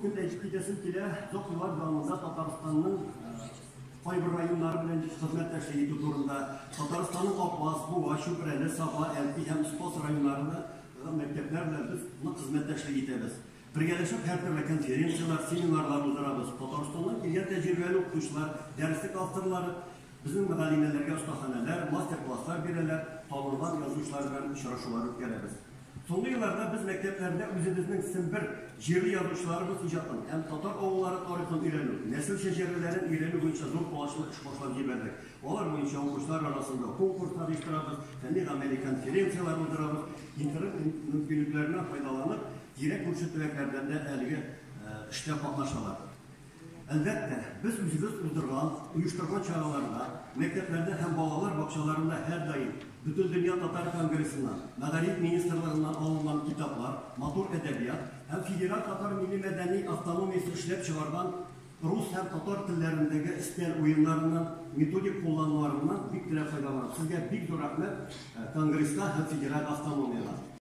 көнне әйтеп китәсем килә, озак еллар дәвамында Татарстанның кайбер районнары белән хезмәттәшлек итү турында, Татарстанның Апас, Буа, Чүпрәле, Саба, Әлки һәм Спас районнарында мәктәпләр белән без нык хезмәттәшлек итәбез. Бергәләшеп һәртөрле конференцияләр, семинарлар уздырабыз. Татарстаннан килгән тәҗрибәле укытучылар, дәреслек авторлары безнең мөгаллимәләргә остаханәләр, мастер-класслар бирәләр, танылган язучылар белән очрашулар үткәрәбез. Соңгы елларда без мәктәпләрдә үзебезнең Сембер җирле язучыларыбыз иҗатын һәм татар авыллары тарихын өйрәнү, нәсел шәҗәрәләрен өйрәнү буенча зур колачлы эш башлап җибәрдек. Алар буенча укучылар арасында конкурслар оештырабыз, фәнни-гамәли конференцияләр уздырабыз. Интернет мөмкинлекләреннән файдаланып, тирә-күрше төбәкләрдән дә әлеге эштә катнашалар. Әлбәттә, без үзебез уздырган, оештырган чараларда, мәктәпләрдә һәм балалар бакчаларында һәрдаим Бөтендөнья татар конгрессыннан, Мәгариф министрлыгыннан алынган китаплар, матур әдәбият һәм Федераль татар милли-мәдәни автономиясе эшләп чыгарган рус һәм татар телләрендәге өстәл уеннарыннан, методик кулланмаларыннан бик теләп файдаланабыз. Сезгә бик зур рәхмәт, конгресска һәм федераль автономиягә.